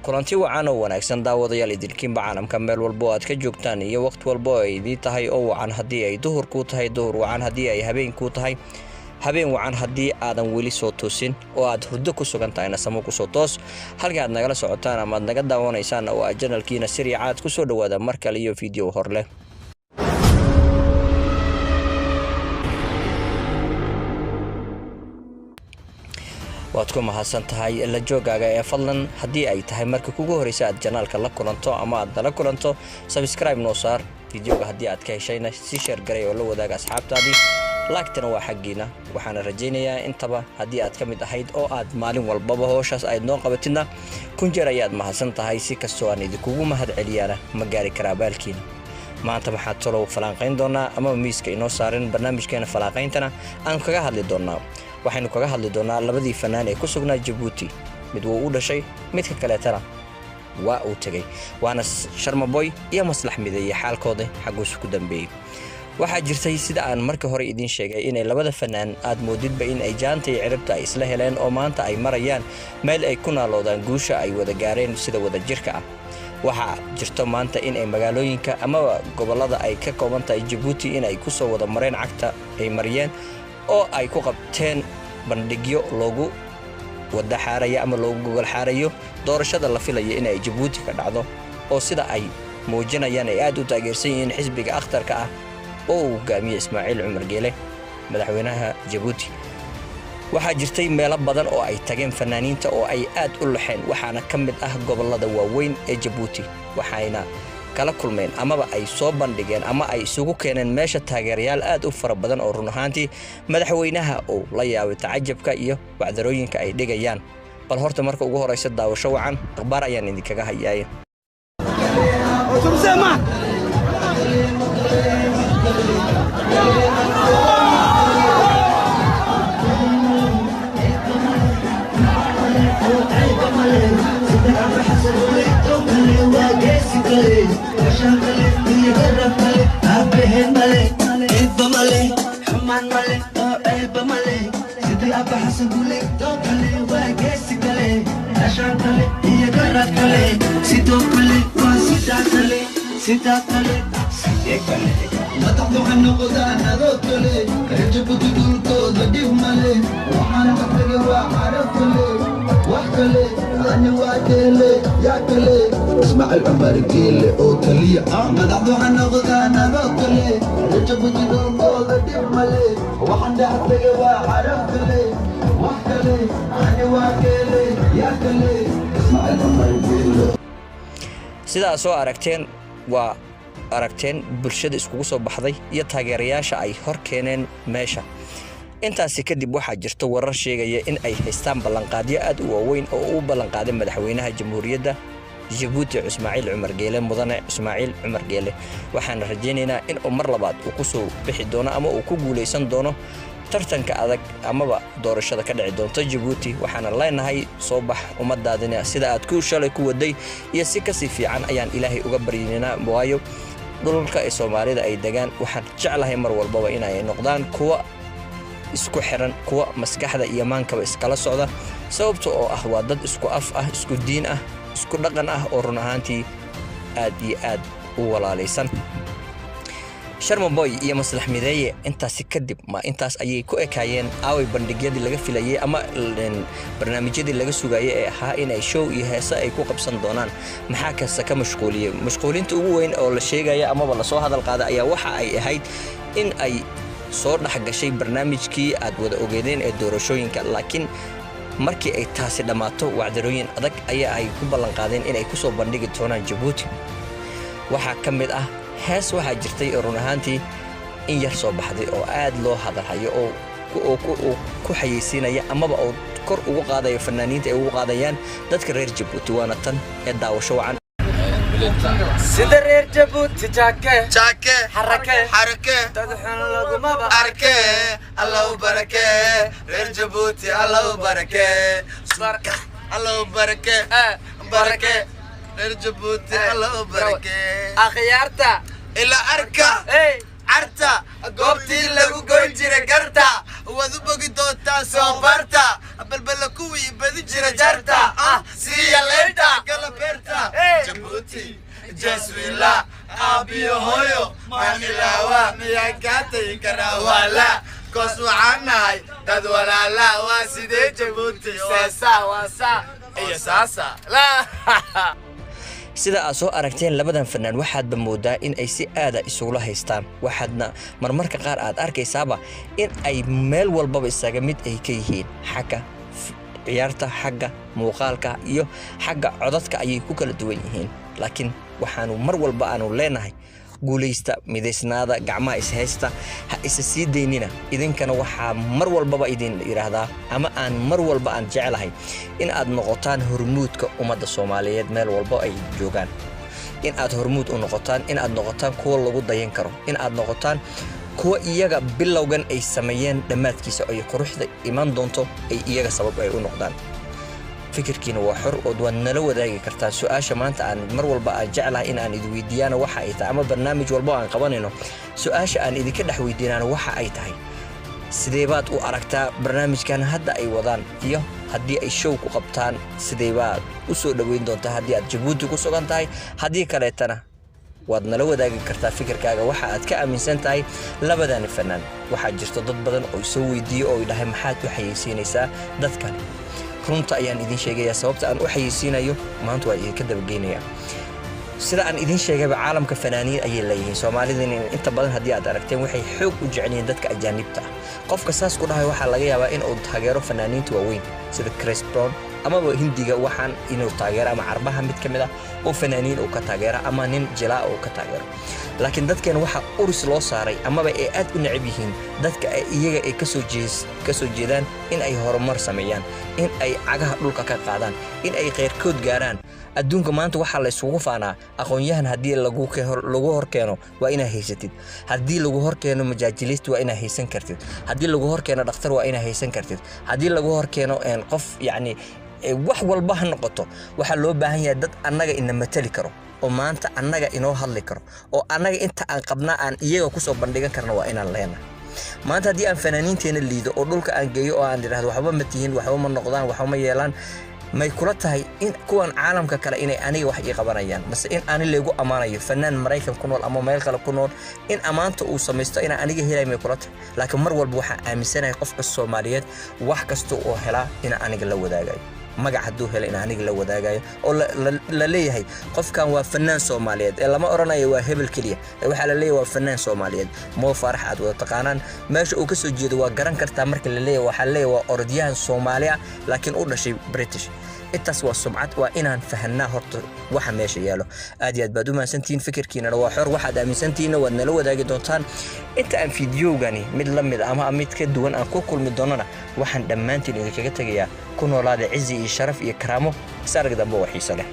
Kulanti wacan oo wanaagsan daawadayaal, idinkiinba caalamka meel walbo aad ka joogtaan iyo waqti walbo ay idiin tahay oo wacan. Haddii ay duhur kuu tahay duhur wacan, haddii ay habeen kuu tahay habeen wacan, haddii aadan weli soo toosin oo aad hurdo ku sugan tahayna samo kusoo toos. Halka aad nagala socotaan ama aad naga daawanaysaan oo aa janalkiina Siriicaad ku soo dhowaada mar kale iyo video hor leh. Waad ku mahadsan tahay la joogaaga ee fadlan, haddii ay tahay marka kugu horeysa aad janaalka la kulanto ama aad nala kulanto, subscribe noo saar. Videoga haddii aad ka heshayna si share garay oo la wadaaga asxaabtaadii, laagtana waa xaggiina. Waxaana rajaynayaa intaba haddii aad ka mid ahayd oo aad maalin walbaba howshaas aad noo qabatidna, kun jeer ayaad mahadsan tahay. Si kastoo aan idinkugu mahad celiyaana ma gaari karaa baalkiina. Maanta maxaad talow falanqayn doonaa ama miiska inoo saaran barnaamijkeena falanqayntana aan kaga hadli doonaa? Waxaynu kaga hadli doonaa labadii fanaan ee ku sugnaa Jabuuti. Mid wuu u dhashay, midka kaleetana waa uu tegey, waana Sharmaboy iyo Maslax Mideeye. Xaalkooda xagguusu ku dambeeyey? Waxaa jirtay, sida aan markii hore idiin sheegay, inay labada fanaan aad moodidba in ay jaanta iyo ciribta ay isla heleen oo maanta ay marayaan meel ay ku naaloodaan guusha ay wada gaareen sida wadajirka ah. Waxaa jirto maanta in ay magaalooyinka amaba gobollada ay ka kooban tahay Jabuuti in ay ku soo wada mareen, cagta ay mariyeen oo ay ku qabteen bandhigyo loogu wada xaaraya ama loogu gogol xaarayo doorashada la filayo in ay Jabuuti ka dhacdo, oo sida ay muujinayaan ay aad u taageersan yihiin xisbiga akhtarka ah oo uu hogaamiye Ismaaciil Cumar Geele, madaxweynaha Jabuuti. Waxaa jirtay meelo badan oo ay tageen fanaaniinta oo ay aad u laxeen, waxaana ka mid ah gobollada waaweyn ee Jabuuti. Waxayna kala kulmeen amaba ay soo bandhigeen ama ay isugu keeneen meesha taageerayaal aad u fara badan oo run ahaantii madaxweynaha uu la yaabay tacajabka iyo wacdarooyinka ay dhigayaan. Bal horta marka ugu horeysa daawasho wacan, akhbaar ayaan idinkaga hayaay. Madaxdu ha noqdaan adoo kale, Reer dhulkooda dhib male. Waxaana ka tagay waa carab kale, wax kale ani waa keele yaa kale Ismaaciil Cumar Geele oo kaliya. Madaxdu ha noqdaan adoo kale, Reer dhulkooda dhib male. Waxaan dhex tagay waa carab kale, wax kale ani waa keele yaa kale Ismaaciil Cumar Geele. Sidaa soo aragteen, waa aragteen bulshada iskugu soo baxday iyo taageerayaasha ay hor keeneen meesha. Intaasi kadib waxaa jirta warar sheegaya in ay haystaan ballanqaadyo aad u waaweyn oo uu ballanqaaday madaxweynaha Jamhuuriyadda Jabuuti Ismaaciil Cumar Geele, mudane Ismaaciil Cumar Geele. Waxaana rajaynaynaa in uu mar labaad uu ku soo bixi doono ama uu ku guulaysan doono tartanka adag amaba doorashada ka dhici doonto Jabuuti. Waxaana leenahay soo bax ummadaadina sida aad ku shalay ku waday iyo si kasii fiican ayaan Ilaahay uga baryaynaa, waayo dhulka ee Soomaalida ay degaan waxaan jeclahay mar walbaba inay noqdaan kuwa isku xiran, kuwa maskaxda iyo maankaba iskala socda, sababta oo ah waa dad isku af ah, isku diin ah, isku dhaqan ah oo run ahaantii aad iyo aad u walaalaysan. Sharmaboy iyo Maslax Mideeye intaasi kadib ma intaas ayay ku ekaayeen? Aaway bandhigyadii laga filayay ama barnaamijyadii laga sugayay ee ahaa inay show iyo heese ay ku qabsan doonaan? Maxaa kasta ka mashquuliyey? Mashquulinta ugu weyn oo la sheegaya amaba lasoo hadal qaaday ayaa waxa ay ahayd in ay soo dhex gashay barnaamijkii aad wada ogeedeen ee doorashooyinka. Laakiin markii ay taasi dhammaato, wacdarooyin adag ayaa ay ku ballanqaadeen inay ku soo bandhigi doonaan Jabuuti. Waxaa ka mid ah hees waxaa jirtay oo run ahaantii in yar soo baxday oo aad loo hadalhayo oo ku xayeysiinaya amaba oo kor ugu qaadayo fanaaniinta ay ugu qaadayaan dadka reer Jabuuti, waana tan ee daawasho wacan. Sida reer Jabuuti jaake jaake xarake xarake dad xun lagumaba arke. Allow barake reer Jabuuti, allow barake, allow barake, barake reer Jabuuti, allow barake. Akhyaarta ila arka hey carta goobtii lagu goyn jiray garta, waad u bogi doontaa soo barta balbala kuwii badi jira jarta ah siiya leydha galab. Jabuuti jaswila aabiyo hooyo maanilaawa miyaan kaa tegi karaa waala koos waxaan nahay dad walaala waa sidee Jabuuti seesa waa saa iyo saasa la. Sida aad soo aragteen labadan fanaan, waxaadba moodaa in ay si aada isugula haystaan, waxaadna marmarka qaar aad arkaysaaba in ay meel walbaba isaga mid ay ka yihiin xagga ciyaarta, xagga muuqaalka iyo xagga codadka ayay ku kala duwan yihiin. Laakiin waxaanu mar walba aanu leenahay guulaysta, midaysnaada, gacmaha ishaysta, ha isa sii daynina. Idinkana waxaa mar walbaba idin yidhaahdaa ama aan mar walba aan jeclahay in aad noqotaan hormuudka ummadda Soomaaliyeed meel walba ay joogaan, in aad hormuud u noqotaan, in aad noqotaan kuwa lagu dayan karo, in aad noqotaan kuwa iyaga bilowgan ay sameeyeen dhammaadkiisa ay quruxda iman doonto ay iyaga sabab ay u noqdaan. Fikirkiina waa xor ood waad nala wadaagi kartaa. Su-aasha maanta aan mar walba aan jeclahay in aan idin weydiiyaana waxa ay tahay, ama barnaamij walba oo aan qabanayno su-aasha aan idinka dhex weydiinaana waxa ay tahay, sidee baad u aragtaa barnaamijkan hadda ay wadaan, iyo haddii ay show ku qabtaan sidee baad u soo dhoweyn doontaa haddii aad Jabuuti ku sugan tahay? Haddii kaleetana waad nala wadaagi kartaa fikirkaaga, waxa aad ka aaminsan tahay labadani fanaan. Waxaa jirto dad badan oo isoo weydiiyo oo dhahay, maxaad u xayeysiinaysaa dadkan? Runta ayaan idin sheegayaa, sababta aan u xayeysiinayo maanta waa idinka dabageynayaa. Sida aan idin sheegayba, caalamka fanaaniin ayay leeyihiin. Soomaalidina inta badan haddii aad aragteen waxay xoog u jecel yihiin dadka ajaanibta ah. Qofka saas ku dhahay waxaa laga yaabaa in uu taageero fanaaniinta waaweyn sida Chris Brown, amaba Hindiga waxaan inuu taageero, ama Carbaha mid ka mid ah oo fanaaniin uu ka taageero, ama nin jilaa uu ka taageero. Laakiin dadkeena waxaa uris loo saaray amaba ay aad u necab yihiin dadka ay iyaga ay kasoo jeedaan in ay horumar sameeyaan, in ay cagaha dhulka ka qaadaan, in ay kheyrkood gaaraan. Adduunka maanta waxaa la isugu faanaa aqoon-yahan haddii lagu horkeeno waa inaa haysatid, haddii lagu horkeeno majaajilist waa inaa haysan kartid, haddii lagu horkeeno dhakhtar waa inaa haysan kartid, haddii lagu horkeeno qof yacni wax walba ha noqoto. Waxaa loo baahan yahay dad annaga ina matali karo oo maanta annaga inoo hadli karo oo annaga inta aan qabnaa aan iyaga kusoo bandhigan karno waa inaan leenahay. Maanta haddii aan fanaaniinteena liido oo dhulka aan geeyo oo aan idhahdo waxba ma tihiin, waxba ma noqdaan, waxba ma yeelaan, may kula tahay in kuwan caalamka kale inay aniga wax ii qabanayaan, mase in ani laygu ammaanayo fanaan Maraykan ku nool ama meel kale ku nool in ammaanta uu samaysto inaan aniga helay, may kula tahay? Laakiin mar walba waxaan aaminsanahay qofka Soomaaliyeed wax kasta oo helaa inaan aniga la wadaagayo. Magac hadduu helo in aniga la wadaagayo oo la leeyahay qofkan waa fanaan Soomaaliyeed, ee lama odhanayo waa hebel keliya, ee waxaa la leeyahay waa fanaan Soomaaliyeed. Moo Faarax aad wada taqaanaan, meesha uu ka soo jeedo waa garan kartaa. Marka la leeyahay waxaa la leeyahay waa orodyahan Soomaali ah laakiin u dhashay British. Intaas waa sumcad. Waa inaan fahanaa horta waxa meesha yaalo. Aad iyo aad baad u mahadsantihiin, fikirkiinana waa xor, waxaad aaminsantihiinna waad nala wadaagi doontaan. Inta aan fiidiyowgani mid la mid ama mid ka duwan aan ku kulmi doonana, waxaan dhammaantiin idinkaga tegayaa ku noolaada cizi iyo sharaf iyo karaamo. Is arag dambe oo xiiso leh.